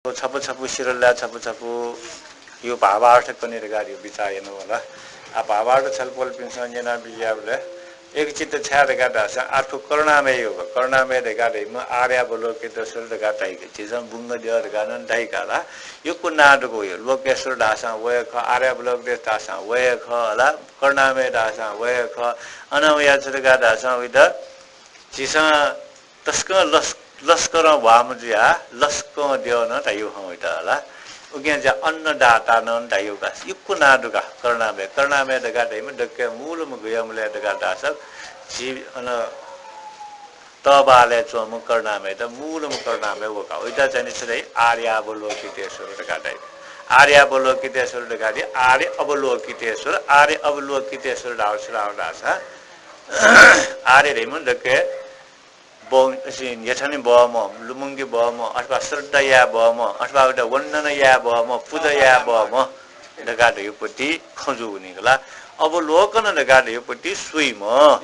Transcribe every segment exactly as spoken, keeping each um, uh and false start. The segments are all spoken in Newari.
छपु छपु सिरल्लाय् छपु छपु यो भावार्थ कने धकाः यो बिचाः यानु होला। आ, भावार्थ छलपोलपिन्सं न्यना बिज्याबलय् एकचित्त छाय् धकाः धाःसा आः थ्व करुणामय यो, करुणामय धकाः धाइम्ह आर्यावलोकितेश्वर धकाः धाइगु। झीसं बुंगद्यः धकाः नं धाइका ला। यक्व नां दुगु यो। लोकेश्वर धाःसां वया खः, आर्यावलोकितेश्वर धाःसां वया खः ला, करुणामय धाःसां वया खः। अन वया छु धकाः धाःसां उइत झीसं तसकं लस-, लस्करं ह्वाःम्ह जुयाः लस्कं द्यः नं धाइगु खँ वइत ला। उकिं जा अन्नदाता नं धाइगु का। यक्व नां दुका करुणामय। करुणामय धकाः धाइम्ह दक्व मूलम्ह गय्म्ह ले धकाः धाःसा झी अन तःबालय् च्वंम्ह करुणामयत मूलम्ह करुणामय वका। वइत चाहिँ नि छु धाइ? आर्यावलोकितेश्वर धकाः धाइ। आर्यावलोकितेश्वर धकाः धाइ। आर्य अवलोकितेश्वर, आर्य अवलोकितेश्वर धाःगु छु धाःगु धाःसा आर्य धाइम्ह दक्व बौ-, सि-, न्ह्यथने बहःम्ह, लुमंके बहःम्ह, अथवा श्रद्धा याये बहःम्ह, अथवा उइत वन्दना याये बहःम्ह, पूजा याये बहःम्ह धकाः धइगु पति खँ जूगु नि का ला। अवलोकन धकाः धइगु पति स्वइम्ह।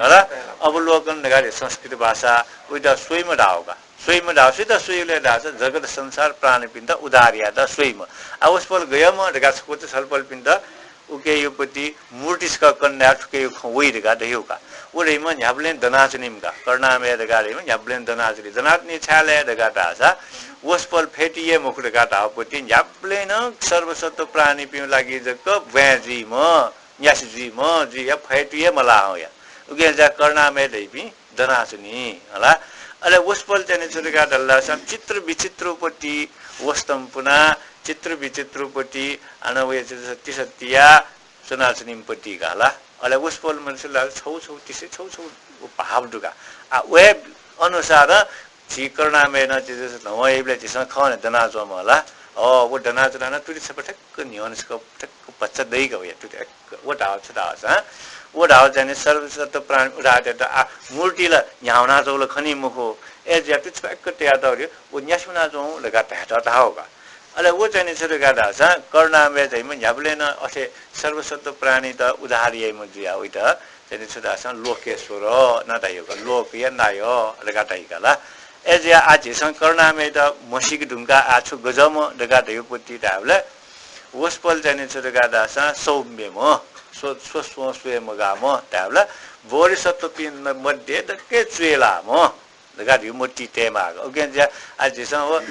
हला? अवलोकन धकाः धइगु संस्कृत भाषा उइत स्वइम्ह धाःगु का। स्वइम्ह धाःगु सुइत स्वइगु ले धाःसा जगत संसार प्राणीपिन्त उद्धार यायेत स्वइम्ह। आ, वसपोल गय्म्ह धकाः छकूचा छलपोलपिन्त उके यो पति मूर्ति छकः कन्या थुके यो खँ वइ धकाः धइगु का। व धाइम्ह न्ह्याबलें दनाच्वनीम्ह का। करुणामय धकाः धाइम्ह न्ह्याबलें दनाच्वनी। दनाच्वनी छाय् ले धकाः धाःसा वसपोल फय्तु हे मखु धकाः धाःगु पति न्ह्याबलें नं सर्वसत्व प्राणीपिं लागि जक ब्वाँय् जुइम्ह, न्यासि जुइम्ह जुइया फय्तु हे मलाः वया। उकिं जा करुणामय धइपिं दनाच्वनी हला। अले वसपोल चाहिँ नि छु धकाः धाल धाःसा चित्र विचित्र पति वस्तम्पुना, चित्र विचित्र पति अन वया तिसत्तिया च्वनाच्वनीम्ह पति का हला। अले वसपोल मनुष्य ला छौ छौ तिसे छौ छौ भाव दुका। आ, वहे अनुसार झी करुणामय नं चिजस न्हवं याइबलय् झीसं खने दनाच्वंम्ह हला। अ, व दनाच्वना नं तुति छपा ठ्याक्क न्ह्यःने छकः ठ्याक्क भचा दइका वया तुति ठ्याक्क। व धाःगु छु धाःसा, व धाःगु चाहिँ नि सर्वसत्व प्राणी उद्धार यायेत आ, मूर्ति ला न्ह्यावनाच्वंगु ला खनी मखु। अय् जुयाः तुति छपा ठ्याक्क तयातःगु व न्यासि वनाच्वंगु धकाः धायेत धाःगु का। अले व चाहिँ नि छु धकाः धाःसा करुणामय धाइम्ह न्ह्याबलें नं अथे सर्वसत्व प्राणीत उद्धार याइम्ह जुयाः वइत चाहिँ नि छु धाःसा लोकेश्वर नं धाइगु का, लोकया नायः धकाः धाइगु का ला। अय् जुयाः आ झीसं करुणामयत म्हसीके धुंकाः आ छु गजःम्ह धकाः धइगु पति धायेबलय् वसपोल चाहिँ नि छु धकाः धाःसा सौम्यम्ह, स्व-, स्वस्वं स्वये मगाःम्ह धायेबलय् बोधिसत्वपिं न-, मध्ये दक्व च्वय् लाःम्ह धकाः धइगु मतिइ तयेमाः का। उकिं जुयाः आ झीसं व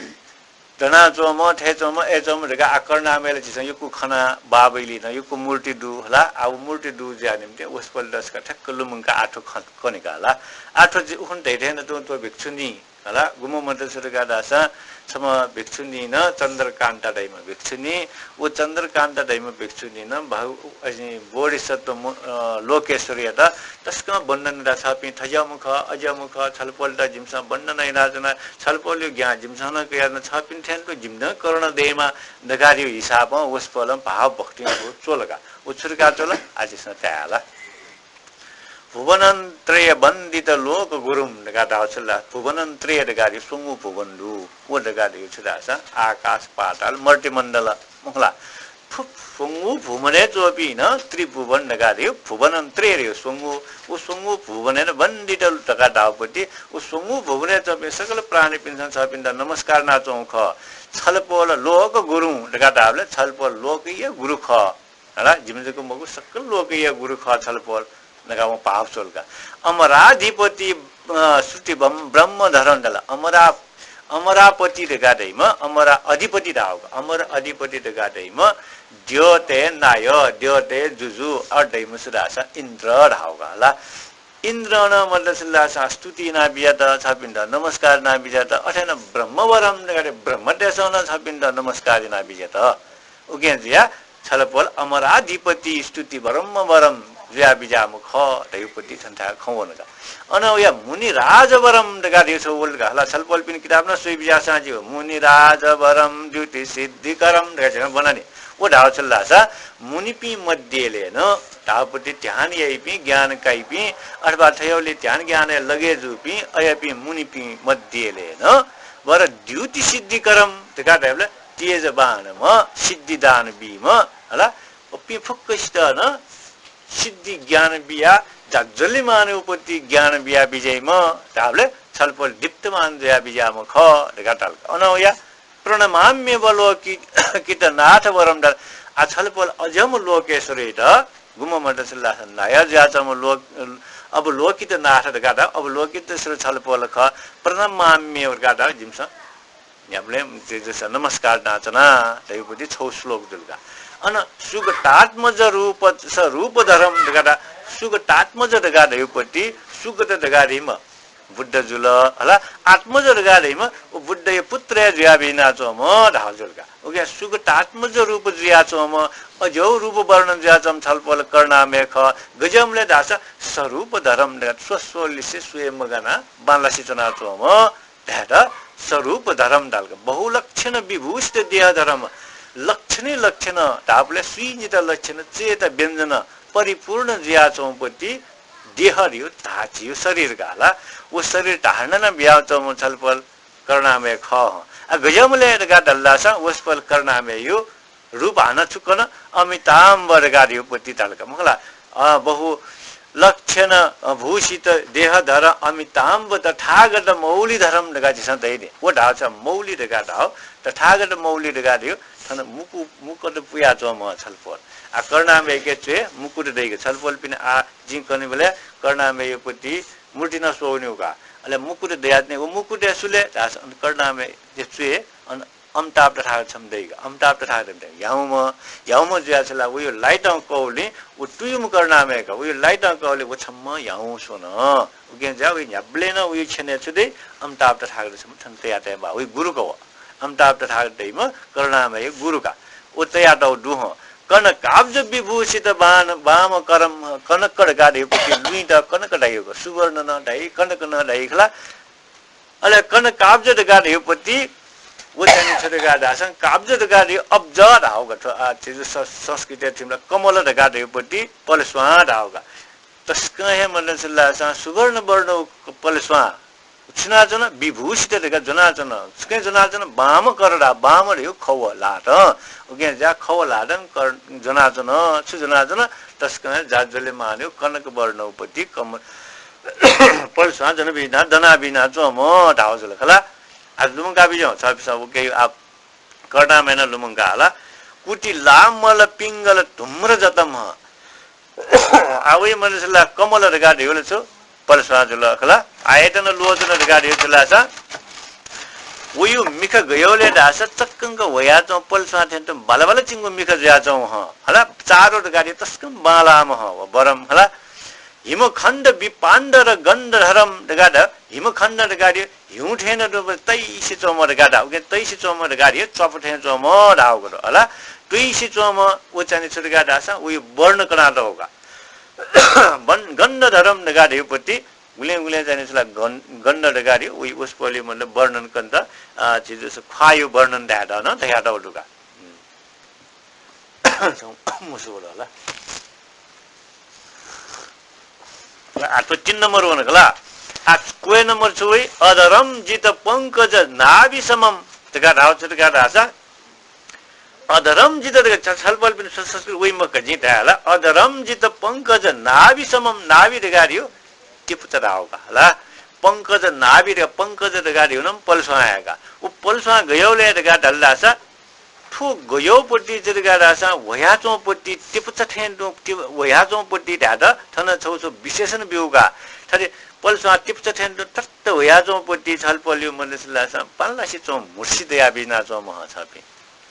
दनाच्वंम्ह, थय्च्वंम्ह, अय्च्वंम्ह धकाः आ करुणामय ला झीसं यक्व खना, बाबैली नं यक्व मूर्ति दु हला। आ व मूर्ति दु जुया निम्तिं वसपोल दसका ठ्याक्क लुमंकाः आ थ्व खँ कने का हला। आ थ्व जि उखुन्हु धयाथें नं तुं थ्व भिक्षुणी हला। गुम्ह मत छु धकाः धाःसा छम्ह भिक्षुणी नं चन्द्रकान्ता धाइम्ह भिक्षुणी। व चन्द्रकान्ता धाइम्ह भिक्षुणी नं भाउ-, अझ बोधिसत्व मु-, अ, लोकेश्वरयात तसकं वन्दना यात। छपिं थज्याःम्ह खः, अज्याःम्ह खः, छलपोलयात जिमिसं वन्दना यानाच्वना, छलपोलया ज्ञान जिमिसं नं कयाच्वना, छपिं थें तुं जिमित नं करुणा दयेमा धकाः धइगु हिसाबं वसपोलं भाव भक्तिं च्वल का। व छु धकाः च्वल? आ झीसं ताये हला। भुवनत्रय वन्दित लोक गुरुं धकाः धाःगु छु ला? भुवनत्रय धकाः धइगु स्वंगू भुवन दु। व धकाः धइगु छु धाःसा आकाश, पाताल, मर्त्यमण्डल मखु ला? फु-, स्वंगू भुवनय् च्वंपिं नं त्रिभुवन धकाः धइगु भुवनत्रय धइगु स्वंगू, व स्वंगू भुवनय् नं वन्दित धकाः धाःगु पति, व स्वंगू भुवनय् च्वंपिं सकल प्राणीपिन्सं छपिन्त नमस्कार यानाच्वंगु खः। छलपोल लोक गुरुं धकाः धाःबलय् छलपोल लोकया गुरु खः। हला, जिमि जक मखु, सकल लोकया गुरु खः छलपोल धकाः वं भाव च्वल का। अमराधिपति, अ, श्रुति बम-, ब्रह्मधरं धाल। अमरा-, अमरापति धकाः धाइम्ह, अमरा अधिपति धाःगु का। अमर अधिपति धकाः धाइम्ह द्यःतय् नायः, द्यःतय् जुजु, अ, धाइम्ह छु धाःसा इन्द्र धाःगु का हला। इन्द्रं नं मतलब छु ला धाःसा स्तुति याना बिज्यात, छपिन्त नमस्कार याना बिज्यात। अथे नं ब्रह्मवरं धकाः धाइ, ब्रह्मतय्सं नं छपिन्त नमस्कार याना बिज्यात। उकिं जुयाः छलपोल अमराधिपति स्तुति ब्रह्मवरं जुया बिज्याःम्ह खः धइगु पति थन थाय् खँ वन का। अन वया मुनिराजवरं धकाः धइगु छगू वल का हला। छलपोलपिनि किताब नं स्वये बिज्याःसां जिउ, मुनिराजवरं द्युतिसिद्धिकरं धकाः झीसं ब्वनानि। व धाःगु छु ला धाःसा मुनिपिं मध्यय् नं धाःगु पति ध्यान याइपिं, ज्ञान काइपिं, अथवा थज्याःगुलिं ध्यान ज्ञानय् लगे जूपिं अज्याःपिं मुनिपिं मध्यय् नं वर द्युतिसिद्धिकरं धकाः धाइबलय् तेजवानम्ह, सिद्धिदान बीम्ह, हला, उपिं फुक्कसित नं सिद्धि ज्ञान बियाः जाज्वल्यमान उपति ज्ञान बिया बिज्याइम्ह धाःबलय् छलपोल दीप्तमान जुया बिज्याःम्ह खः धकाः धाल का। अन वया प्रणमाम्यवलोकितनाथ वरं धाल। आ छलपोल अज्याःम्ह लोकेश्वरयात गुम्ह मदय् ला नायः जुयाच्वंम्ह लोक, अवलोकितनाथ धकाः धाः, अवलोकितेश्वर छलपोल खः, प्रणमाम्य धकाः धाः, जिमिसं न्ह्याबलें तेजसं नमस्कार यानाच्वना धइगु पति छगू श्लोक जुल का। अन सुगतात्मज रूप, स रूपधरं धकाः धाः, सुगतात्मज धकाः धइगु पति सुगत धकाः धइम्ह बुद्ध जुल, हला, आत्मज धकाः धइम्ह व बुद्धया पुत्र हे जुयाबिनाच्वंम्ह धाःगु जुल का। उकिं सुगतात्मज रूप जुयाच्वंम्ह, अज्याःगु रूप वर्णन जुयाच्वंम्ह छलपोल करुणामय खः। गज्याःम्ह ले धाःसा सरूपधरं धकाः स्वस्वलिसे स्वये मगानाः बांलासे च्वनाच्वंम्ह धायेत सरूपधरं धाल का। बहुलक्षण विभूषित देहधरं, लक्षणै लक्षण धाःबलय् स्वीनित लक्षण, च्वय्‌त व्यञ्जन परिपूर्ण जुयाच्वंम्ह पति देह धइगु धाःगु शरीर का हला। व शरीर धारण याना बियाच्वंम्ह छलपोल करुणामय खः। आ गज्याःम्ह ले धकाः धाल धाःसा वसपोल करुणामयया रूप हानं छु कन, अमिताम्ब धकाः धइगु पति धाल का मखु ला। अ, बहु लक्षण, अ, भूषित देहधर अमिताम्ब तथागत मौलिधरं धकाः झीसं धयादी। व धाःसा मौलि धकाः धाःगु, तथागत मौलि धकाः धइगु थन मुकु-, मुकुट पुयाच्वंम्ह छलपोल। आ करुणामयके च्वय् मुकुट दइगु। छलपोलपिनि आ जिं कनीबलय् करुणामयया पति मूर्ति नं स्वःवनीगु का। अले मुकुट दयाच्वनी, व मुकुट हे सु ले धाःसा अन करुणामयया च्वय् अन अमिताभ तथागत छम्ह दइगु, अमिताभ तथागत दइगु। ह्याउँम्ह, ह्याउँम्ह जुयाः छु ला, वया लाइटं कःगुलिं व तुयुम्ह करुणामय का, वया लाइटं कःगुलिं व छम्ह ह्याउँम्ह स्वल। उकिं जुयाः वया न्ह्याबलें नं वया छ्यनय् छु दइ, अमिताभ तथागत छम्ह थन तयातःगु का, वया गुरु का व। अमिताभ तथागत धइम्ह करुणामयया गुरु का। व तयातःगु दु हं। कनकाब्ज विभूषित बाण, वाम करं, कनक धकाः धइगु पति लुँइत कनक धाइगु, सुवर्ण नं धाइ, कनक नं धाइ खला। अले कनकाब्ज धकाः धइगु पति, व चाहिँ छु धकाः धाःसा काब्ज धकाः धइगु अब्ज धाःगु का। थ्व आ, झीगु स-, संस्कृतय् थुमिला कमल धकाः धइगु पति पलेस्वां धाःगु का। तसकं हे मदय् ला धाःसा सुवर्ण वर्णगु पलेस्वां छु ज्वनाच्वन, विभूषित धकाः ज्वनाच्वन। छुकिं ज्वनाच्वन, वाम कर धाः, वाम धइगु खव ल्हातं। उकिं जुयाः खव ल्हातं कर-, ज्वनाच्वन, छु ज्वनाच्वन, तसकं हे जाज्वल्यमान धइगु कनक वर्णगु पति कम-, पलेस्वां ज्वनाबिना, दनाबिनाच्वंम्ह धाःगु जुल खला। आ लुमंका बिज्याहुँ, छपिसं उके आ करुणामयनं लुमंका हला। कुटिलामल पिंगल धूम्र जतम्ह। आ वइ मदय् ला कमल धकाः धइगु ला छु पलेस्वां जुल खला। आयतन लोचन धकाः धइगु छु ला धाःसा वया मिखा गय् ले धाःसा चक्कंक ह्वयाच्वंगु पलेस्वां थें तुं बाला बाला चिंगु मिखा जुयाच्वंगु हं। हला, चारो धकाः धइगु तसकं बांलाःम्ह हं व वरं हला। हिमखण्ड विपाण्डर गण्डधरं धकाः धाः, हिमखण्ड धकाः धइगु हिउँ थें नं तइसे च्वंम्ह धकाः धाः, उकिं तइसे च्वंम्ह धकाः धइगु च्वापु थें च्वंम्ह धाःगु दु हला। तइसे च्वंम्ह व चाहिँ छु धकाः धाःसा वया वर्ण कनातःगु का। बन-, गण्डधरं धकाः धइगु पति गुलें गुलें चाहिँ छु ला गण-, गण्ड धकाः धइगु वया वसपोलया मतलब वर्णन कनेत, अ, झीसं ख्वाःया वर्णन धायेत नं धयातःगु दु का। मुसु वल हला। आ, थ्व तीन नम्बर वन खला। आ, क्वय् नम्बर छु वइ? अधरं जित पंकज नाभि समं धकाः धाःगु छु धकाः धाःसा, अधरं जित धकाः छ-, छलपोलपिनि स-, संस्कृत वइ मखु का जिं धाये हला। अधरं जित पंकज नाभि समं, नाभि धकाः धइगु तिपुचा धाःगु का हला। पंकज नाभि धकाः, पंकज धकाः धइगु नं पलेस्वां हे का। व पलेस्वां गय् ले धकाः धाल धाःसा थ्व गय् पति छु धकाः धाःसा ह्वयाच्वंगु पति तिपुचा थें तुं, ति-, ह्वयाच्वंगु पति धायेत थन छगू छगू विशेषण ब्यूगु का। थथे पलेस्वां तिपुचा थें तुं तत्त ह्वयाच्वंगु पति छलपोलया मदय् ला धाःसा बांलासे च्वंम्ह मूर्ति दयाबिनाच्वंम्ह हं छपिं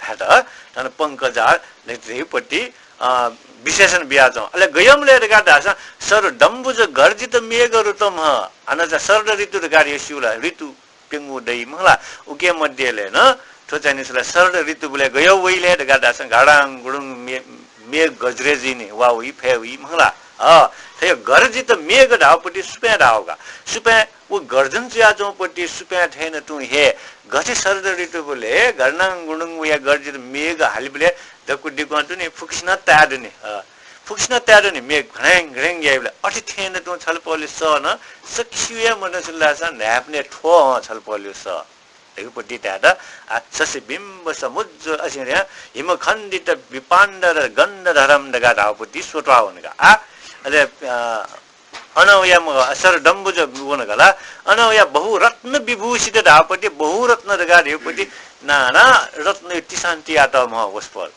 धायेत थन पंकज धइगु पति, अ, विशेषण बियाच्वंगु। अले गय् ले धकाः धाःसा सरदम्बुज गर्जित मेघ ऋतम्ह। हानं चाहिँ शरद ऋतु धकाः धइगु स्यू ला, ऋतु प्यंगू दइ मखु ला, उके मध्ये ले नं थ्व चाहिँ नि छु ला शरद ऋतुबलय् गय् वइ ले धकाः धाःसा घडाङ गुडुङ मे-, मेघ गज्रे जुइ नि, वा वइ, फय् वइ मखु ला। अ, थथे गर्जित मेघ धाःगु पति सुपाँय् धाःगु का। सुपाँय् व गर्जन जुयाच्वंगु पति सुपाँय् थें तुं हे गथे शरद ऋतुबलय् घडाङ गुडुङ वया गर्जित मेघ हालीबलय् दक्व दिक्वं तुं नि फुक्कसिनं ताये दु नि। अ, फुक्कसिनं ताये दु नि, मेघ घ्रें घ्रें याइबलय्। अथे थें तुं छलपोलया सः नं सकसिया मदय् ला धाःसा न्हाय्पनय् थ्व हं छलपोलया सः। धइगु पति धायेत, आ, शशिबिम्ब समुज्ज्वल असिं हिमखण्डित विपाण्डर गण्डधरं धकाः धाःगु पति स्वत्वाः वन का। आ, अले, अ, अन वया मखु, सरदम्बुज वन का ला, अन वया बहुरत्न विभूषित धाःगु पति, बहुरत्न धकाः धइगु पति नाना रत्नया तिसां तियातःम्ह वसपोल।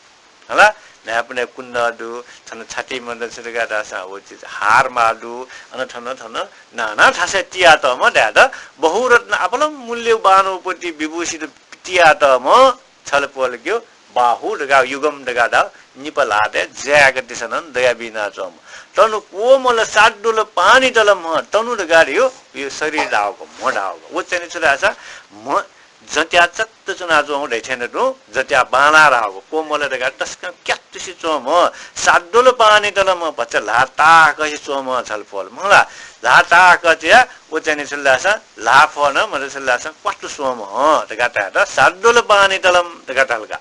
हला, न्हाय्पनय् कुण्डल दु, थन छाती मन्दिर छु धकाः धाःसा व चिज हार माः दु, अन थन थन नाना थासय् तियातःम्ह धायेत बहुरत्न आपालं मूल्यवान उपति विभूषित तियातःम्ह छलपोलके बाहु धकाः युगम धकाः धाः निपा ल्हातय् ज्याय्क तिसनं दया बिनाच्वंम्ह। तनु कोमल शाद्वल पाणि तलम्ह, तनु धकाः धाःगु यो शरीर धाःगु, म्ह धाःगु। व चाहिँ नि छु धाःसा म्ह जत्या चत्त च्वनाच्वंगु धइथें तुं जत्या बांलाः धाःगु, कोमल धकाः तसकं क्यातुसे च्वंम्ह, शाद्वल पाणि तलम्ह भचा ल्हाः ताःकसे च्वंम्ह छलपोल। मला ल्हाः ताःक च्वया व चाहिँ नि छु धाःसा ल्हाः फः नं मदु छु धाःसा क्वातु स्वंम्ह धकाः धायेत शाद्वल पाणि तलम धकाः धाल का।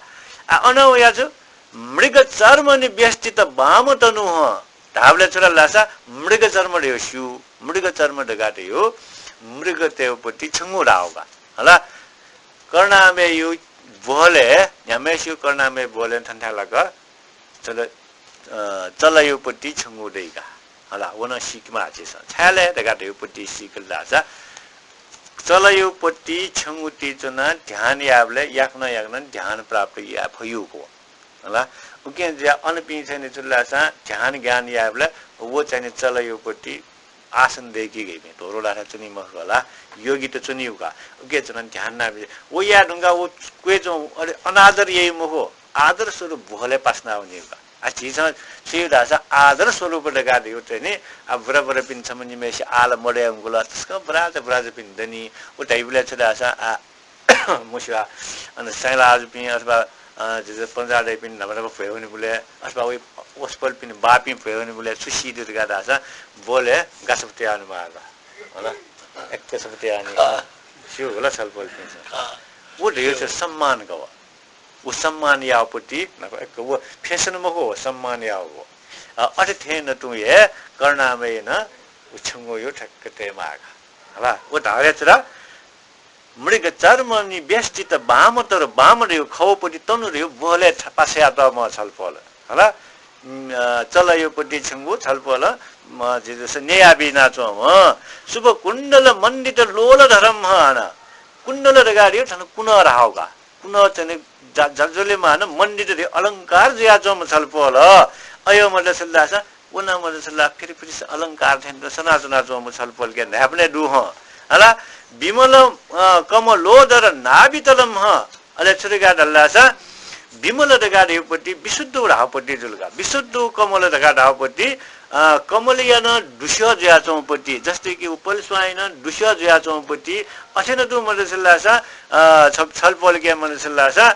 आ, अन वया छु मृग चर्म नि बेष्टित बाम तनु हं धाःबलय् छु धाल धाःसा मृग चर्म धयो स्यू, मृग चर्म धकाः धयो मृगतय् उपति छंगु धाःगु का। हला, करुणामयया ब्वहलय्, न्ह्याम्हसिगु करुणामयया ब्वहलय् थन्थाय् लाक चल, अ, चलया उपति छंगु दइ का। हला, व नं सीकेमाः झीसं। छाय् ले धकाः धयो उपति सीकल धाःसा चलया उपति छंगु ति च्वनाः ध्यान याःबलय् याकनं याकनं ध्यान प्राप्त याये फइगु। हला, उकिं जुयाः अनपिं चाहिँ नि छु धाःसा ध्यान ज्ञान याःबलय् व चाहिँ नि चलया उपति आसन दय्कीगु इपिं धोरो लासा च्वनी मखु ला, योगीत च्वनीगु का। उके च्वनाः ध्यान नापि व याये धुंकाः व क्वय् च्वं, अले अनादर याइ मखु, आदर स्वरूप ब्वहलय् पासना वनीगु का। आ, झीसं छु धाःसा आदर स्वरूप धकाः धयो चाहिँ नि, आ, बुरा बुरापिं छम्ह निम्हय्सि आः ला मदये धुंकल, तसकं बुराचा बुराचापिं दनि। व धाइबलय् छु धाःसा, आ, मस्यू आ, अन साइँलाजुपिं अथवा, अ, झीसं पञ्चालय्‌पिं न्हापा न्हापा भ्वय् वनीबलय् अथवा वइ वसपोलपिं बाःपिं भ्वय् वनीबलय् छु सी दु धकाः धाःसा ब्वहलय् गासपति आनि माःगु। हला? एक गासपति आनि। अँ। स्यू होला छलपोलपिन्सं। अँ। व धयो छु सम्मान का व। व सम्मान याःपति, न्हापा एक व fashion मखु व सम्मान याःगु। अ, अथे थें न तुं हे करुणामय नं व छंगु यो ठ्याक्क तये माःगु। हला? व धाःगु छु ला मृग चर्म नि बेष्टित बाम तर बाम धयो खवपति तनु धयो ब्वहलय् पासयातःम्ह छलपोल। हला? उम्, अ, चलया उपति छंगु छलपोल, म, झीसं न्यया बिनाच्वंम्ह। शुभ कुण्डल मण्डित लोल धरम्ह हन। कुण्डल धकाः धयो थन कुण्डल धाःगु का। कुण्डल चाहिँ नि जा-, जाज्वल्यमान मण्डित धयो अलंकार जुयाच्वंम्ह छलपोल। अयो मदु छु धाःसा व नं मदु छु ला फिरि फिरिसे अलंकार थें तुं सनाच्वनाच्वंम्ह छलपोलके न्हाय्पनय् दु हं। हला, विमल, अ, कमलोदर नाभितलम्ह। अले छु धकाः धाल धाःसा विमल धकाः धयो उपति विशुद्ध धाःपति जुल का। विशुद्ध कमल धकाः धाःपति, अ, कमलया नं दुस्यः जुयाच्वंपति, जस्तै कि व पलेस्वांया नं दुस्यः जुयाच्वंपति, अथे न तुं मदु छु धाःसा, अ, छ-, छलपोलके मदु छु धाःसा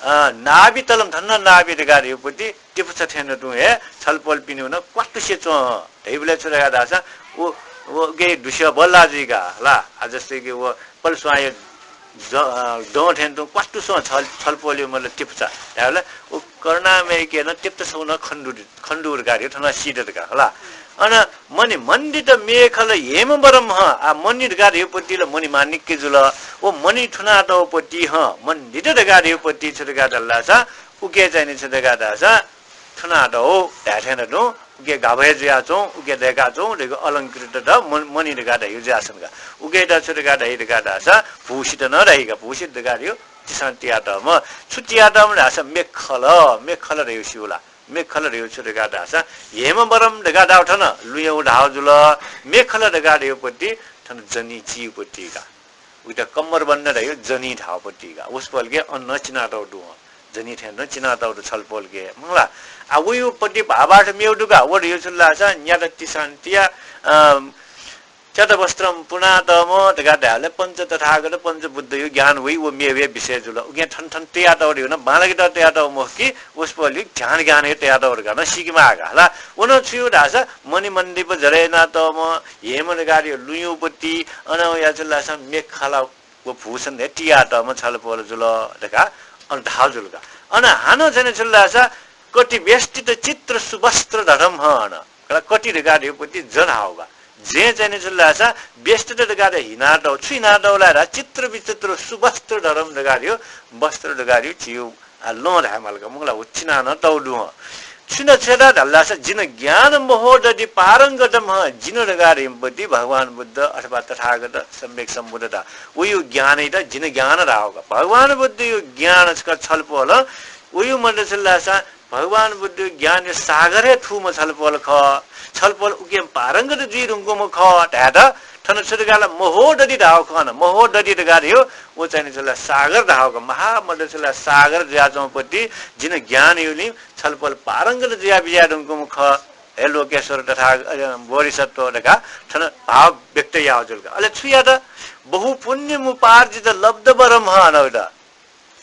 अ, नाभितलम थन नाभि धकाः धयो उपति तिपुचा थें न तुं हे छलपोलपिनिगु नं क्वातुसे च्वं। धइबलय् छु धकाः धाःसा व, व उके दुस्यः बल्लाः जुइ का ला। आ, जस्तै कि व पलेस्वांया द-, अ, दं थें तुं क्वातुसे च्वं छल-, छलपोलया मतलब तिपुचा। धायेबलय् व करुणामयके नं तिप्त छगू नं खने दु, खने दु धकाः धयो थन सी दत का हला। अन मणि मण्डित मेखल हेमवरम्ह, आ, मणि धकाः धयो उपति ला मणि माणिक्य जुल। व मणि थुनातःपति हं, मण्डित धकाः धयो उपति छु धकाः धाल धाःसा, उके चाहिँ नि छु धकाः धाःसा, थुनातः धाये थें न तुं, उके गाभय् जुयाच्वं, उके दय्काच्वं, धइगु अलंकृत द म-, मणि धकाः धयो जुयाच्वन का। उकेत छु धकाः धाइ धकाः धाःसा, भूषित नं धाइ का, भूषित धकाः धयो तिसां तियातःम्ह। छु तियातःम्ह धाःसा मेखल, मेखल धयो स्यू ला। मेखल धयो छु धकाः धाःसा हेमवरम धकाः धाःगु थन लुँय् धाःगु जुल। मेखल धकाः धयो उपति थन जनी चिउपति का। उइत कम्मरबन्ध धयो जनी धाःपति का। वसपोलके अन नं चिनातःगु दु हं। जनी थें नं चिनातःगु दु छलपोलके। मंगला। आ, वयो उपति भावार्थ मेगु दु का। व धयो छु धाःसा न्यात तिसां तिया, अ, च्यत वस्त्रं पुनातःम्ह धकाः धायेबलय् पञ्च तथागत, पञ्च बुद्धयो ज्ञान वइ, व मेवया विषय जुल। उकिं थन थन तयातःगु धयो नं बांलाकेत तयातःगु मखु कि, वसपोलयो ध्यान ज्ञान हे तयातःगु धकाः नं सीके माः का हला। व नं छु धाःसा मणिमण्डित जरे यानातःम्ह, हेम धकाः धयो लुँय् उपति, अन वया छु धाःसा मेखला व भूषण हे तियातःम्ह छलपोल जुल धकाः अन धाःगु जुल का। अन हानं चाहिँ नि छु धाःसा कटि बेष्टित चित्र सुवस्त्र धरम्ह हन। कला कटि धकाः धयो उपति जँ धाःगु का। जँ चाहिँ नि छु धाःसा बेष्टित धकाः धयो हिनातःगु, छु हिनातःगु ला धाःसा चित्र विचित्र सुवस्त्र धरम्ह धकाः धयो, वस्त्र धकाः धयो झीयो, आ, लं धाये माल का, मंगला व चिना नं तःगु दु हं। छुं छु धाल धाःसा जिन ज्ञान महोदधि पारंगतम्ह, जिन धकाः धइम्ह पति भगवान बुद्ध अथवा तथागत सम्यक सम्बुद्धता। वयु ज्ञानयात जिन ज्ञान धाःगु का। भगवान बुद्धयु ज्ञान छकः छलपोलं वयु मण्डल छु धाःसा भगवान बुद्धयु ज्ञानयु सागर हे थूम्ह छलपोल खः। छलपोल उकिं पारंगत जुइ धुंकूम्ह खः धायेत थन छु धकाः धाल महोदधि धाःगु खः न। महोदधि धकाः धइगु व चाहिँ नि छु धाःसा सागर धाःगु का। महामण्डल छु धाःसा सागर जुयाच्वंम्ह पति जिन ज्ञानयुलिं छलपोल पारंगत जुया बिज्याये धुंकूम्ह खः। हे लोकेश्वर तथा, अ, बोधिसत्व धकाः थन भाव व्यक्त याः जुल का। अले छु यात? बहुपुण्यमुपार्जित लब्धवरम्ह अन उत।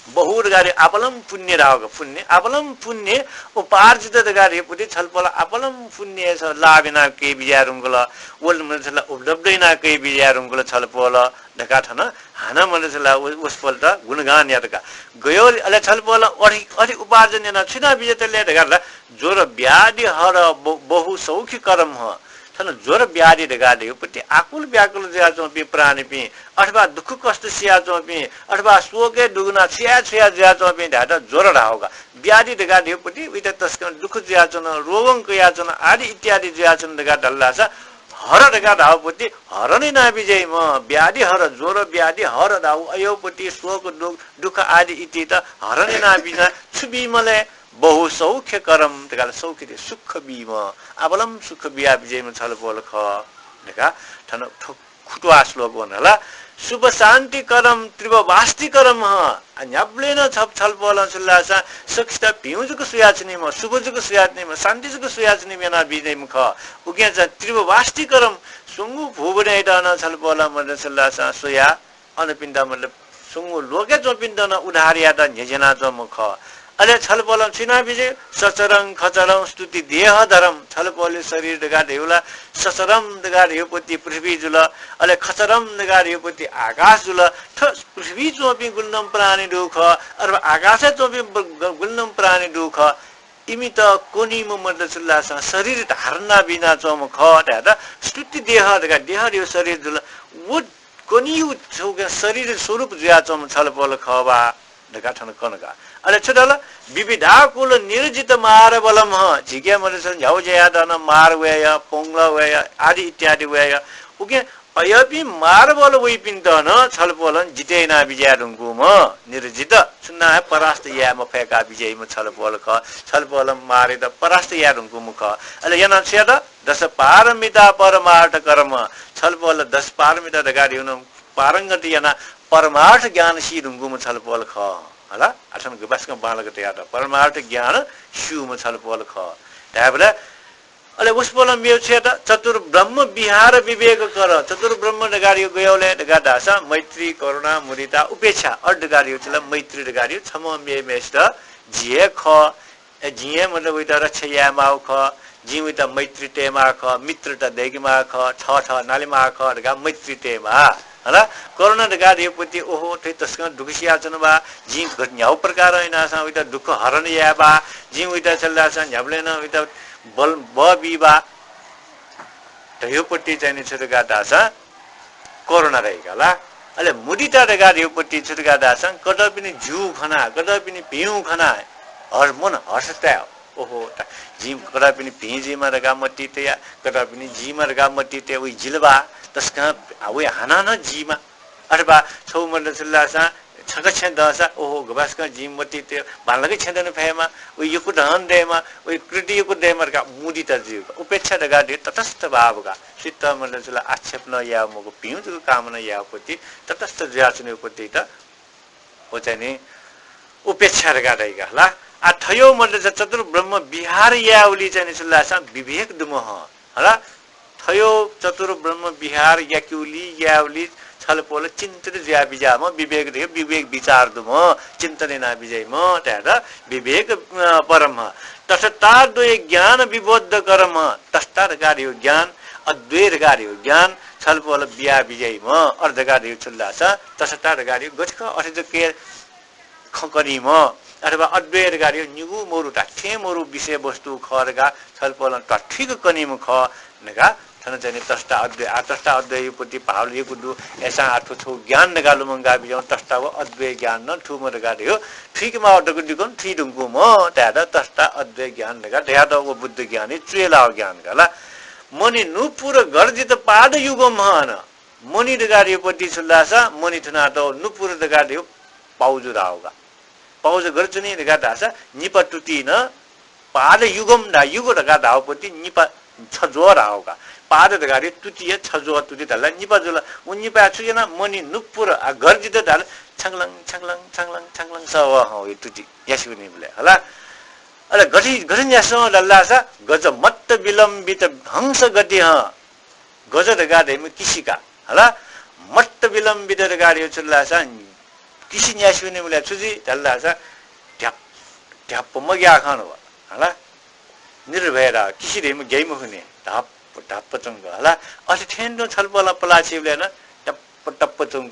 बहु धकाः धइगु आपालं पुण्य धाःगु का। पुण्य, आपालं पुण्य उपार्जित धकाः धइगु पति छलपोलं आपालं पुण्यय् लाभ याना कयाबिज्याये धुंकल। व मण्डल छु धाःसा उपलब्ध याना कयाबिज्याये धुंकल छलपोलं धकाः थन हानं मण्डल छु धाःसा व-, वसपोलयात गुणगान यात का। गयो अले छलपोलं अथे, अथे उपार्जन यानाः छु याना बिज्यात ले धकाः धाःसा ज्वर व्याधि हर ब-, बहु सौख्यकरम्ह। थन ज्वर व्याधि धकाः धइगु पति आकुल व्याकुल जुयाच्वंपिं प्राणीपिं अथवा दुःख कष्ट सियाच्वंपिं अथवा शोकय् दुगुना छुया छुया जुयाच्वंपिं धायेत ज्वर धाःगु का। व्याधि धकाः धइगु पति उइत तसकं दुःख जुयाच्वन, रोगं कयाच्वन आदि इत्यादि जुयाच्वन धकाः धाल धाःसा हर धकाः धाःगु पति हरण याना बिज्याइम्ह, व्याधि हर, ज्वर व्याधि हर धाःगु अयो पति शोक दु-, दुःख आदि इतित हरण याना बिज्याइम्ह छु बीम्ह ले? बहु सौख्यकरं धकाः धाःसा सौख्य दे सुख बीम्ह, आपालं सुख बिया बिज्याइम्ह छलपोल खः धकाः थन थ्व खुतुवाः श्लोक वन हला। शुभ शान्तिकरं त्रिभव वाष्टिकरम्ह। आ, न्ह्याबलें नं छ-, छलपोलं छु धाःसा सकसित भिंगु जक स्वयाच्वनीम्ह, शुभ जक स्वयाच्वनीम्ह, शान्ति जक स्वयाच्वनीम्ह याना बिज्याइम्ह खः। उकिं चाहिँ त्रिभव वाष्टिकरं स्वंगू भुवनयात नं छलपोलं मण्डल छु धाःसा स्वयाः अनपिन्त मतलब स्वंगू लोकय् च्वंपिन्त नं उद्धार यायेत न्ह्यज्यानाच्वंम्ह खः। अले छलपोलं छु याना बिज्याइ? सचरं खचरं स्तुति देहधरं। छलपोलयु शरीर धकाः धइगु ला सचरं धकाः धइगु पति पृथ्वी जुल, अले खचरं धकाः धइगु पति आकाश जुल। थ्व पृथ्वीइ च्वंपिं गुलिनं प्राणी दु खः, अथवा आकाशय् च्वंपिं ब-, ग-, गुलिनं प्राणी दु खः। इमित क्वनीम्ह मण्डल छु धाःसा शरीर धारण याना बिज्यानाच्वंम्ह खः धायेत स्तुति देह धकाः, देह धइगु शरीर जुल। व क्वनीगु छगू शरीर स्वरूप जुयाच्वंम्ह छलपोल खः बा धकाः थन कन का। अले छु धाल? विविधाकुल निर्जित मारबलम्ह। झीके मण्डल छु न्ह्यागु ज्या यायेत नं मार वयेगु, पोंगलः वयेगु आदि इत्यादि वयेगु। उकिं अय्‌पिं मारबल वइपिन्त नं छलपोलं जिते याना बिज्याये धुंकूम्ह, निर्जित, सुनां हे परास्त याये मफय्‌का बिज्याइम्ह छलपोल खः। छलपोलं मारयात परास्त याये धुंकूम्ह खः। अले यानाः छु यात? दश पारमिता परमार्थकरम्ह। छलपोल दश पारमिता धकाः धइगु नं पारंगत यानाः परमार्थ ज्ञान सी धुंकूम्ह छलपोल खः। हला? आः थन गुपाय्‌सकं बांलाक तयात परमार्थ ज्ञान स्यूम्ह छलपोल खः। धायेबलय् अले वसपोलं मेगु छु यात? चतुर्ब्रह्म विहार विवेककर। चतुर्ब्रह्म धकाः धइगु गय् ले धकाः धाःसा मैत्री, करुणा, मुदिता, उपेक्षा। अथे धकाः धइगु छु ला? मैत्री धकाः धइगु छम्हं मेम्हय्‌सित जि हे खः, ए, जिं हे मतलब वइत रक्षा यायेमाःगु खः, जिं वइत मैत्री तयेमाः खः, मित्रता दयेकेमाः खः, थःथः नालेमाः खः धकाः मैत्री तयेमाः। हला? करुणा धकाः धइगु पति, ओहो, थ्व तसकं दुःख सियाच्वन बा, जिं घ-, न्ह्यागु प्रकारं यानाः वइत दुःख हरण याये बा, जिं वइत छु धाःसा न्ह्याबलें नं वइत बल, बः बी बा धइगु पति चाहिँ नि छु धकाः धाःसा करुणा धइगु ला। अले मुदिता धकाः धइगु पति छु धकाः धाःसा कतःपिनि ज्यू खनाः, कतःपिनि भिंगु खनाः हर-, मन हर्ष ताये। ओहो, त-, जिं कतःपिनि भिं जुइमा धकाः मतिइ तया, कतःपिनि जुइमा धकाः मतिइ तया, वइ जिल बा, तसकं आ, वइ हानं नं जुइमा। अथवा छगू मण्डल छु धाःसा छकः छेँ दंसा, ओहो, गुपाय्‌सकं जिं मतिइ तया, बांलाक छेँ दने फयेमा, वइ यक्व धन दयेमा, वइ कृति यक्व दयेमा धकाः मुदिता जुइगु का। उपेक्षा धकाः धइगु तटस्थ भाव का। सुइत मण्डल छु ला आक्षेप नं याये मखु, भिंगु जक कामना यायेगु पति, तटस्थ जुयाच्वनेगु पति त व चाहिँ नि उपेक्षा धकाः धइगु का हला। आ, थयो मण्डल छु ला चतुर्ब्रह्म विहार यायेगुली चाहिँ नि छु धाःसा विवेक दुम्ह हला। थयो चतुर्ब्रह्म विहार याकेगुली, यायेगुली छलपोल चिन्तित जुया बिज्याःम्ह, विवेक धइगु विवेक विचार दुम्ह, चिन्तन याना बिज्याइम्ह, धायेत विवेक, अ, परम्ह। तटस्थाद्वय ज्ञान विबोधकरम्ह, तटस्थ धकाः धइगु ज्ञान, अद्वय धकाः धइगु ज्ञान छलपोल बिया बिज्याइम्ह, अथे धकाः धइगु छु धाःसा तटस्थ धकाः धइगु गथे खः अथे जक खँ कनीम्ह, अथवा अद्वय धकाः धइगु निगू मरु, धात्थें मरु विषय वस्तु खः धकाः छलपोलं धात्थें कनीम्ह खः धकाः अन चाहिँ नि तस्ता अद्वय, आ, तस्ता अद्वयपट्टि भाव लिएको दु। अय्‌सां आ थ्व छौ ज्ञान धकाः लुमंका बिज्याहुँ, तस्ता व अद्वय ज्ञान नं थूम्ह धकाः धयो। थुइके माव दकु दिकं थुइ धुंकूम्ह, धायेत तस्ता अद्वय ज्ञान धकाः धयात व बुद्ध ज्ञान हे चुयेलाव ज्ञान का ला। मणि नुपुर गर्जित पाद युगम हं। मणि धकाः धयोपट्टि छु धाःसा मणि थुनात नुपुर धकाः धयो पाउजु धाव का। पाउजु गथे च्वनी धकाः धाःसा निपा तुति नं पाद युगम धा, युग धकाः धावपट्टि निपा छज्वः धाव का। पाद धकाः धयो तुति या छज्वः तुति धाल निपा जुल। उ निपा छु याना मणि नुपुर आ गर्जित धाल छंगलं, छंगलं, छंगलं, छंगलं सवः हं वइ तुति यास्युनिबलय् हला। अले गथे, गथे न्यास्यु धाल धाःसा गज मत्त विलम्बित हंस गति हं। गज धकाः धइम्ह किसि का हला। मत्त विलम्बित धकाः धयो छु धाःसा किसि न्यास्युनिबलय् छु जुइ धाल धाःसा ढ्याप, ढ्याप्प मग्याः खं व हला। निर्भय धाः, किसि धइम्ह ग्याइ मखुनि, धाप्प, धाप्प च्वंक हला। अथे थें तुं छलपोलं पलाः छिबलय् नं टप्प, टप्प च्वंक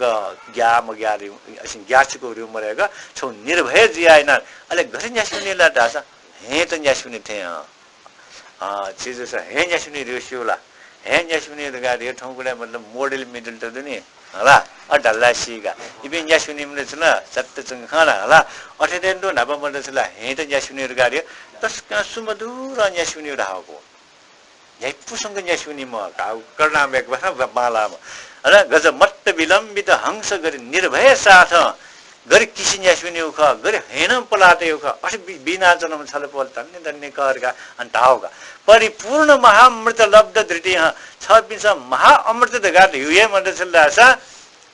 ग्याः मग्याः रि-, असिं ग्याः छिकु ह्रिउ मरय्क छौ निर्भय जुयाः याना। अले गथे न्यास्युनि ला धाःसा हें त न्यास्युनि थें हं। अँ, छि जूसा हें न्यास्युनि धयो स्यू ला? हें न्यास्युनि धकाः धयो थौंकन्हय् मतलब model मिडल त दु नि, हला? अ, ढल्ला सीका। इपिं न्यास्युनि मतलब छु ला? सत्त चंगु खँ ला, हला? अथे थें तुं न्हापा मतलब छु ला? हें त न्यास्युनि धकाः धयो तसकं सुमधुर न्यास्युनि धाःगु। न्ह्याइपुसेंक न्यास्युनिम्ह का, करुणामय बांलाःम्ह। हला? गज मत्त विलम्बित हंस गति निर्भय साथं गथे किसि न्यास्युनिगु खः, गथे हें नं पलाः तयेगु खः, अथे बि-, बिनाच्वनाम्ह छलपोल धन्य धन्य खः धकाः अन धाःगु का। परिपूर्ण महामृत लब्ध धृति हं, छपिन्सं महाअमृत धकाः धयो हे मतलब छु धाःसा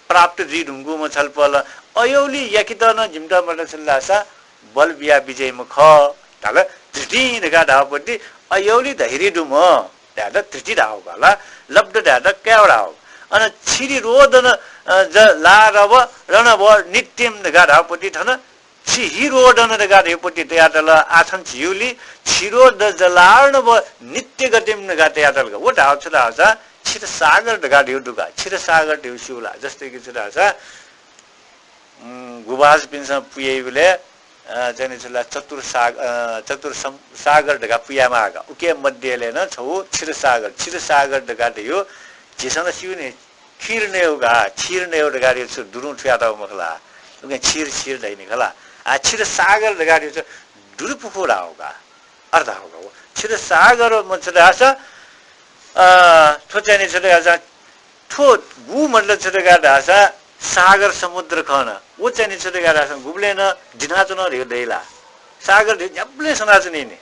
प्राप्त जुइ धुंकूम्ह छलपोल अयौलि याकेत नं जिमित मतलब छु धाःसा बल बिया बिज्याइम्ह खः धाल। धृति धकाः धाःपट्टि अयौलि धैर्य दुम्ह धायेत धृति धाःगु का ला, लब्ध धायेत कायेगु धाःगु। अन छिरिरोधन, अ, ज लारव रणव नित्यम धकाः धाःपट्टि थन छिहिरोधन धकाः धयोपट्टि तयातल। आः थन झीउलि छिरोध जलार्णव नित्य गतिम धकाः तयातल का। व धाःगु छु धाःसा क्षीरसागर धकाः धयो दु का। क्षीरसागर धयो स्यू ला? जस्तै कि छु धाःसा, उम्, गुभाजुपिन्सं पुयाइबलय्, अ, चाहिँ नि छु ला चतुर साग-, अ, चतुर सम-, सागर धकाः पुयामाः का। उके मध्यय् नं छौ क्षीरसागर, क्षीरसागर धकाः धयो झीसं नं स्यू नि, खीर नयेगु का, क्षीर नयेगु धकाः धयो छु दुरुं थुयातःगु मखु ला? उके क्षीर, क्षीर धाइ नि खला। आ, क्षीरसागर धकाः धयो छु दुरु पुखू धाःगु का। अथे धाःगु का व। क्षीरसागर म छु धाःसा, अ, थ्व चाहिँ नि छु धाःसा, थ्व गु मतलब छु धाःसा सागर समुद्र खः न। व चाहिँ नि छु धाःसा गुबलें नं दिनाच्वना धयो दइ ला? सागर धयो न्ह्याबलें सनाच्वनी नि।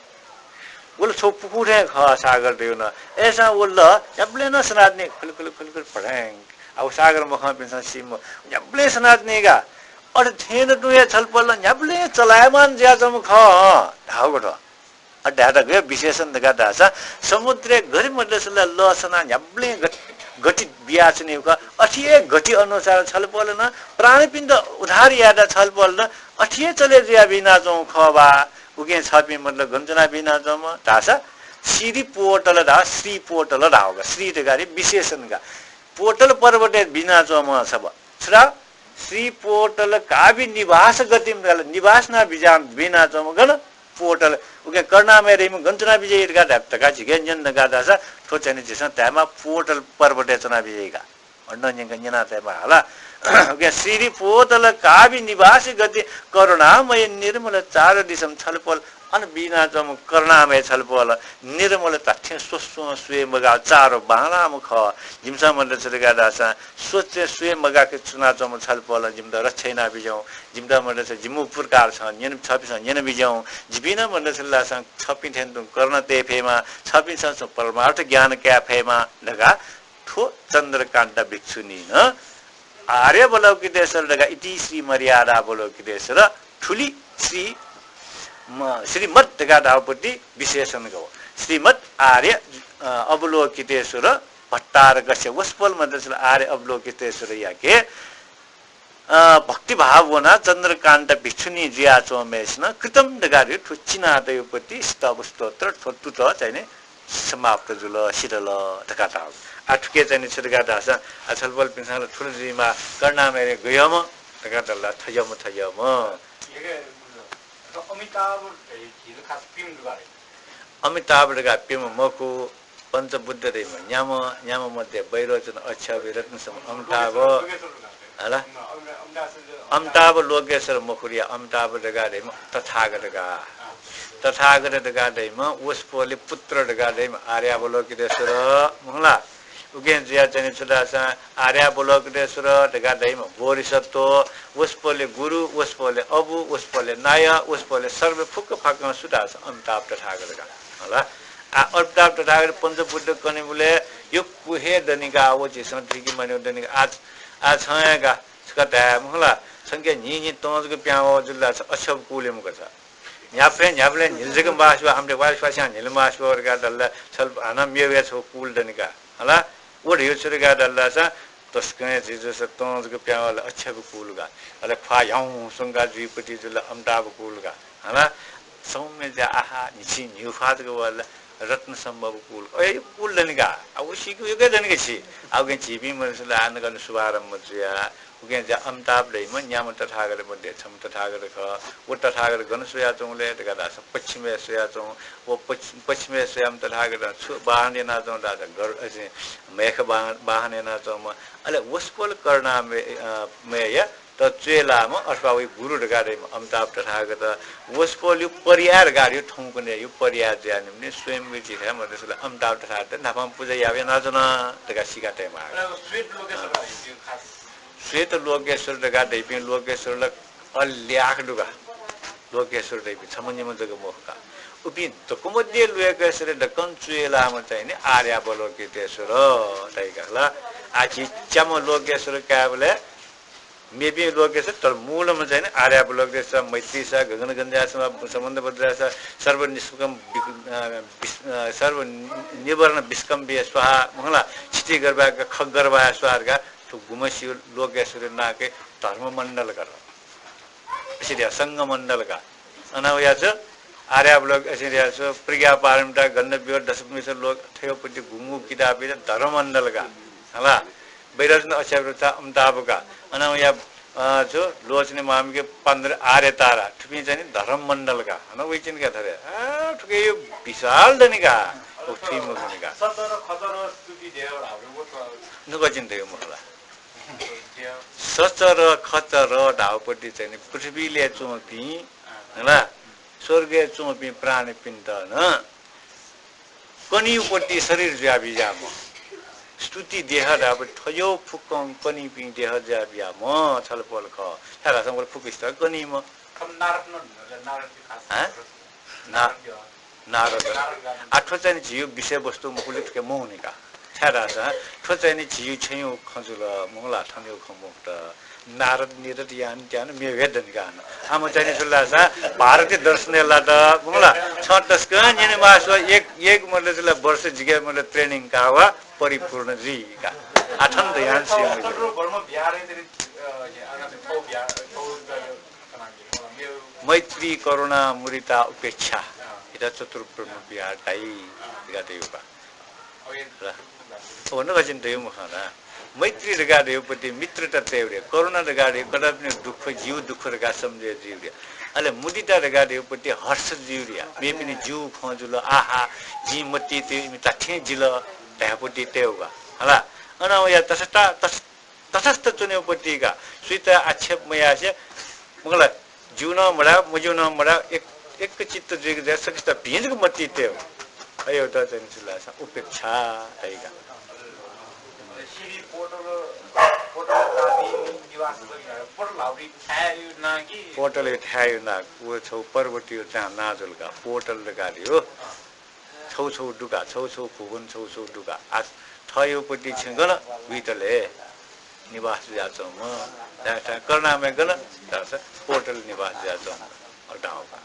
व ला छौ पुखू थें खः सागर धयो नं। अय्‌सां व ला न्ह्याबलें नं सनाच्वनी, खुलि खुलि खुलि खुलि भड्याङ। आ व सागर मखंपिन्सं सीम्ह न्ह्याबलें सनाच्वनी का। अथे थें तुं हे छलपोल ला न्ह्याबलें चलायमान जुयाच्वंम्ह खः, हँ, धाःगु थ्व। अथे धायेत गय् विशेषण धकाः धाःसा समुद्रय् गथे मतलब छु ला लः सनाः न्ह्याबलें गति, गति बियाच्वनीगु खः, अथे हे गति अनुसार छलपोलं नं प्राणीपिन्त उद्धार यायेत छलपोलं नं अथे हे चले जुया बिनाच्वंगु खः बा। उकिं छपिं मतलब गन च्वना बिनाच्वंम्ह धाःसा श्री पोतल धाः, श्री पोतल धाःगु का, श्री धकाः धयो विशेषण का। पोतल पर्वतय् बिनाच्वंम्ह छबा। छु धाः? श्री पोतल काव्य निवास गतिम धाल, निवास याना बिज्यां बिनाच्वंम्ह गन पोतल। उकिं करुणामय धइम्ह गन च्वना बिज्याइ धकाः धा-, धकाः झीके न्यन धकाः धाःसा थ्व चाहिँ नि झीसं धायेमाः पोतल पर्वतय् च्वना बिज्याइ का। अन न्यंक न्यना तयेमाः हला। उकिं श्री पोतल काव्य निवास गति करुणामय निर्मल चारु दिसम छलपोल अन बिनाच्वंम्ह करुणामय छलपोलं निर्मल धात्थें स्वस्वं स्वये मगाः चारु बांलाःम्ह खः। जिमिसं मतलब छु धकाः धाःसा स्वच्छ स्वये मगाके च्वनाच्वंम्ह छलपोलं जिमित रक्षा याना बिज्याहुँ। जिमित मतलब छु जिमिगु पुरकार छं न्यन, छपिंसं न्यन बिज्याहुँ। जिपिं नं मतलब छु धाःसा छपिं थें तुं करुणा तये फयेमा, छपिंसं छु परमार्थ ज्ञान काये फयेमा धकाः थ्व चन्द्रकान्त भिक्षुणीं नं आर्यावलोकितेश्वर धकाः इति श्री मर्यादावलोकितेश्वर थुलि श्री म-, श्रीमद् धकाः धाःपट्टि विशेषण गव। श्रीमद् आर्य, अ, अवलोकितेश्वर भट्टारकस्य वसपोल मतलब छु ला आर्य अवलोकितेश्वरयाके, अ, भक्तिभाव वनाः चन्द्रकान्त भिक्षुणी जुयाच्वंम्हय्‌सिनं कृतं धकाः धयो थ्व चिनातयोपट्टि स्तव स्तोत्र थ्व तुत चाहिँ नि समाप्त जुल, सिधल धकाः धाःगु। आ, थुके चाहिँ नि छु धकाः धाःसा, आ, छलपोलपिन्सं ला थुलि जुइमाः, करुणामय गय्‌म्ह धकाः धाल ला, थज्याःम्ह, थज्याःम्ह। अमिताभ धकाः प्यम्ह मखु, पञ्चबुद्ध धइम्ह न्याम्ह, न्याम्ह मध्ये वैरोचन, अक्षोभ्य, रत्नसम्भव, अमिताभ, हला? अमिताभ लोकेश्वर मखु रे, अमिताभ धकाः धइम्ह तथागत का। तथागत धकाः धइम्ह, वसपोलया पुत्र धकाः धइम्ह आर्यावलोकितेश्वर, मखुला? उकिं जुया चाहिँ छु धाःसा आर्यावलोकितेश्वर धकाः धइम्ह बोधिसत्व, वसपोलया गुरु, वसपोलया अबु, वसपोलया नायः, वसपोलया सर्व फुक्क फाक्कं सु धाःसा अमिताभ तथागत का। हला? आ, अमिताभ तथागत पञ्चबुद्ध कनेबलय् यक्व हे दनि का, व झीसं थुइके माःनि दनि का। आ, आ छं हे का, छकः धाये मखुला, छंके न्हि न्हि तं जक पिहां वः जुल धाःसा अक्षोभ्य कुल हे मखु का। न्ह्याबलें न्ह्याबलें न्हिले जक मास्ति वः, आमथे वास्वास्यां न्हिले मास्ति वः धकाः धाल धाःसा छल हानं मेगु हे छगू कुल दनि का। हला? व धइगु छु धकाः धाल धाःसा तसकं हे झी जूसा तं जक पिहां वल अक्षोभ्य कुल का। अले ख्वाः ह्याउँ स्वंका जुइपति जुल अमिताभ कुल का। हला? सौम्य ज्या आहा, न्हिच्छि न्ह्यू ख्वाः जक वल रत्नसम्भव कुल। अय् कुल दनि का। आ, व सीकेगु यक्व दनि का छि। आ, उकिं झीपिं मनूतय्‌सं ला आः नं गन शुभारम्भ जुया। उकिं ज्या अमिताभ धइम्ह न्याम्ह तथागत मध्ये छम्ह तथागत खः। व तथागत गन स्वयाच्वंगु ले धकाः धाःसा पश्चिमय् स्वयाच्वंगु। व पश्चिम, पश्चिमय् स्वयाम्ह तथागतं छु वाहन यानाच्वंगु धाःसा गर-, अझ मेख वाहन, वाहन यानाच्वंम्ह। अले वसपोल करुणामय, अ, मयया त च्वय् लाःम्ह अथवा वइ गुरु धकाः धइम्ह अमिताभ तथागत। वसपोलया पर्याय धकाः धइगु थौंकन्हय्‌या पर्याय जुया निम्तिं स्वयम्भू झीथाय् मध्येसं अमिताभ तथागत न्हापां पुजा याः यानाच्वन धकाः सीका तयेमाः। अले श्वेत लोकेश्वर अँ। धइपिं खास। श्वेत लोकेश्वर धकाः धइपिं लोकेश्वर ला अल्याख दु का। लोकेश्वर धइपिं छम्ह निम्ह जक मखु का। उपिं दक्व मध्ये लोकेश्वर दक्कं च्वय् लाःम्ह चाहिँ नि आर्यावलोकितेश्वर धाइ का ला। आ झी च्याम्ह लोकेश्वर कायेबलय् मेपिं लोकेश्वर, तर मूलम्ह चाहिँ नि आर्यावलोकितेश्वर, मैत्रीश्वर, गगनगञ्जाश्वर, समन्तभद्राश्वर, सर्वनिष्कम्प विक-, अ, विस-, अ, सर्वनिवारण विष्कम्भीय स्वाहा, मखुला, क्षितिगर्भाय खग्गर्भाय स्वाहा धकाः थ्व गुम्हसिया लोकेश्वरया नां कयाः धर्ममण्डल का। सिद्धिया संघमण्डल का। अन वया छु आर्यावलोक, सिद्धिया छु प्रज्ञापारमिता, गन्धविभव, दशपुष्प लोक, थ्वयापट्टि गुंगू किताबया धर्ममण्डल का। हला, वैरोचन, अक्षोभ्य, अमिताभ का। अन वया, अ, छु लोचनी मामिके पान्द्र आर्यतारा, थुपिं चाहिँ नि धर्ममण्डल का। अन वइचिन का थरे। आ, थुके यो विशाल दनि का। उ थुइ मखुनि का। सचर खचर स्तुति देव धाःगु व त नुगःचिन धयो मखुला। सचर खचर धाःपट्टि चाहिँ नि पृथ्वीलय् च्वंपिं, हला, स्वर्गय् च्वंपिं प्राणीपिन्त नं कनीपट्टि शरीर जुया बिज्याःम्ह। स्तुति देह धाःपट्टि थज्याःगु फुक्कं कनीपिं देह जुया बियाम्ह छलपोल खः। छाय् धाःसा वं फुक्कसित कनीम्ह। खम नारद नं, नारद के खास हाँ? ना-, नारद के हो? नारद। नारद गामी। आ, थ्व चाहिँ नि झीगु विषयवस्तु मखुलि थुके मवनी का। छाय् धाःसा थ्व चाहिँ नि झीगु छेँयु खँ जुल, मखुला, थनयु खँ मखुत। नारद निरद यान त्यान मेगु हे दनि का हानं। आम चाहिँ नि छु धाःसा भारतीय दर्शनय् लात, मखुला। छं तसकं न्यने मास्ति वः, एक, एक मतलब जुल वर्ष जिके मतलब training का वा परिपूर्ण जुइ का। आ थन ध्यान सिया। मैत्री, करुणा, मुदिता, उपेक्षा। इमित चतुर्ब्रह्म विहार धाइ, धकाः धइगु का। ल। ओ, नुगःचिन धयो मखु ला। मैत्री धकाः धयोपट्टि मित्रता तयेगु रे। करुणा धकाः धयो कदापिं दुःख, जिगु दुःख धकाः समझे जुइगु रे। अले मुदिता धकाः धयोपट्टि हर्ष जुइगु रे। मेपिनि जिगु खँ जुल, आहा, जिं मतिइ तयेगु इमि धात्थें जिल, धायेपट्टि तयेगु का। हला। अन वया तसता, तस-, तटस्थ च्वनेगु पट्टि का। सुइत आक्षेप मयासें, मखुला, ज्यू नं मधाः, मज्यू नं मधाः, एक, एकचित्त जुइक जुया सकसित भिं जक मतिइ तयेगु। अय्, उत चाहिँ छु धाःसा उपेक्षा धाइ का। सिबि पोटल, पोटल काबि निवास गरी पोटल हाउरी थाय्‌यु नां कि? पोटलयु थाय्‌यु नां, व छगू पर्वतयु चाहिँ नां जुल का, पोटल धकाः धयो। छगू छगू दु का, छगू छगू भुवन छगू छगू दु का। आ थःयु पट्टि छिं गन, वितले निवास जुयाच्वंम्ह, धाय्‌थाय् करुणामय गन, धाःसा पोटल निवास जुयाच्वंम्ह, अले धाःगु का।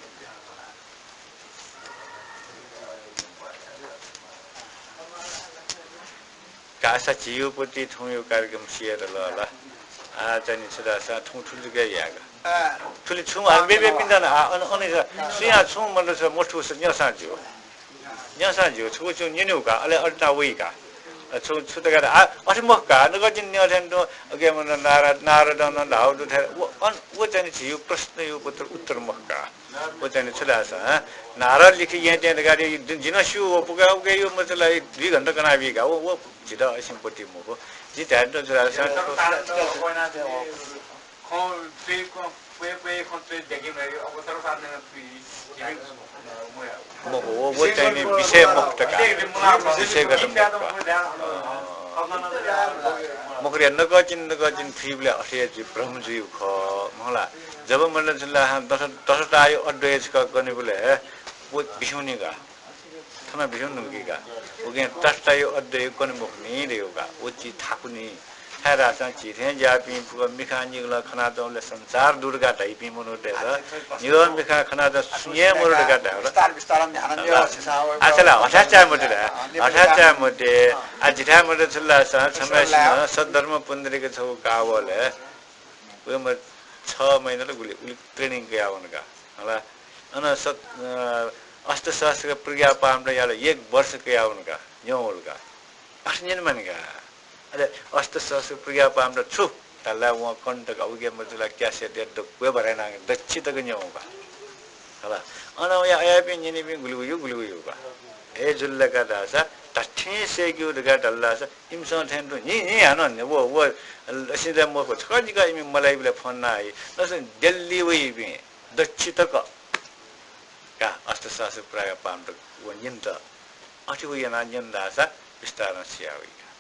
कासा झीयु पट्टि थौंयु कार्यक्रम सिया दल ला। आ, चाहिँ नि छु धाःसा थौं थुलि जक याय्‌का। थुलि छुं आ, मेमेपिन्त नं, आ, अन, अन सुयां छुं मतलब छ मथूसा न्यंसां ज्यू। न्यंसां ज्यू, छुं छुं न्यनेगु का, अले अले ता वइ का। अ, छु, छु धकाः धाः, आ, अथे मखु का, नकतिनि न्यं थें तुं, अके, मतलब, नारद, नारदं नं धाःगु दु थें, व, अन, व चाहिँ नि झीगु प्रश्नया उत्तर, उत्तर मखु का। व चाहिँ नि छु धाःसा, हँ, नारद लिखि येँ तें धकाः, जि, जि नं स्यू, व पुका, उके यो, मतलब, दुई घण्टा कनाबी का, व, व झीत असिं पति मखु। जिं धायेत छु धाःसा, खँ च्वय्, खँ प्वय्, प्वय् खँ च्वय् देखे मयाः, अब तर साथ नं थुइ, जीवन मखु, व, व चाहिँ नि विषय मखु का। विषयगत मखु का। अँ, मखु रे, नकतिनि, नकतिनि थुइबलय् अथे जुइ, भ्रम जुइगु खः, मखु ला। जब मतलब छु ला, दस, दसताया अद्वय छकः कनेबलय् व बिस्युं नि का। थन बिस्युं नुगि का। उकिं दसताया अद्वय कने मखुनि धयागु का। व झी थाकुनि। छाय्धाःसा झी थें ज्याःपिं फुक्क मिखां निगलं खनाच्वंबलय् संसार दु धकाः धाइपिं मनूतय्त निगः मिखां खनाच्वंबलय् सुं हे मदु धकाः धायेगु ला। विस्तार, विस्तार न्ह्याना ला। न्यं सिसां वइ। आ, छला हठात् चाये मते ला। हठात् चाये मते। आ, जिथाय् मते छु ला सा, छम्हय्सिनं सद्धर्म पुण्डरीक छगू काःबलय् वय्‌म्ह छ महिना ला गुलि, उलि training कयावन का। हला। अन सत-, अ, अष्टसहस्र प्रज्ञापारमिता यात एक वर्ष कयावन का, न्यंवल का। अथे न्यने मानि का। अले अष्टसहस्र प्रज्ञापारमिता छु धाल ला, वं कन तक उके मजू ला, cassette या दक्व भराय् यानाः दच्छि तक न्यंवल का। हला। अन वया अयापिं न्यनीपिं गुलि वइ, गुलि वइ का। अय् जुल का धाःसा धात्थें सय्‌केगु धकाः धाल धाःसा इमिसं थें तुं न्हि, न्हि हानं व, व लसिं जाये मफु। छकः जिका इमि मलाइबलय् phone याना हइ। लसं दिल्ली वइपिं दच्छि तक का अष्टसहस्र प्रज्ञापारमिता व न्यन त। अथे व यानाः न्यन धाःसा विस्तारं सिया वइ का।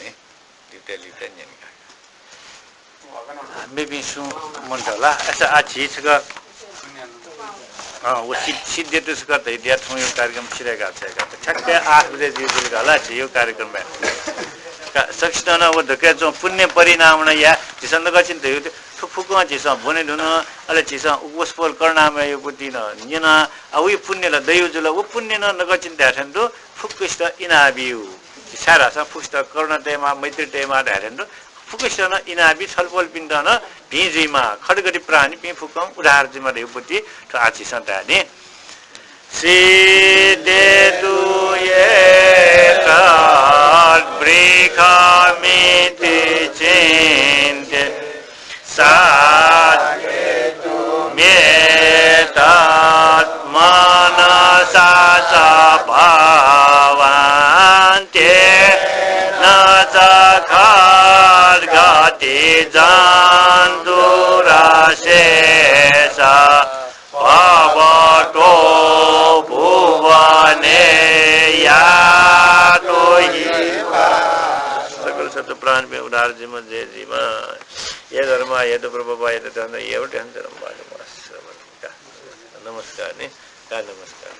नि? लिपतय् लिपतय् न्यन का। मेपिं सुं मन्त ला? अच्छा, आ झी छकः, अँ, व सिद्-, सिद्धियात छकः धयादिया थौंया कार्यक्रम सिधय्‌का छ्वय्‌का। ठ्याक्कै आठ बजे जुइ जुल का ला झीगु कार्यक्रमय्। का, सकसितं नं व दकय् च्वं पुण्य परिणामना या, झीसं नकतिनि धयागु थ्व फुक्कं झीसं ब्वने धुन, अले झीसं वसपोल करुणामयया पति नं न्यन, आ, वइ पुण्य ला दइगु जुल, व पुण्य नं नकतिनि धाये थें तुं फुक्कसित इनाबीगु। छाय्‌धाःसा फुक्कसित करुणा तयेमाः, मैत्री तयेमाः धाये थें तुं फुक्कसित नं इनाबी, छलपोलपिन्त नं भिं जुइमाः, खड्गति प्राणीपिं फुक्कं उद्धार जुइमाः धयागु पति थ्व आ झीसं धाये नि। सिद्ध्येतु एतद् वृक्षमिति चिन्त्य साध्येतुमेतन्मनसा स भवन्त्येन स खड्गति जन्तुरशेष भवतो भुवने यातु हि वा। सकल सत्त्व प्राणीपिं उद्धार जुइमा, जय जुइमा। हे धर्म, हे त प्रभु, हे त धन, हे वटि हन्त रम्बा नमस्कार। नमस्कार नि, का नमस्कार।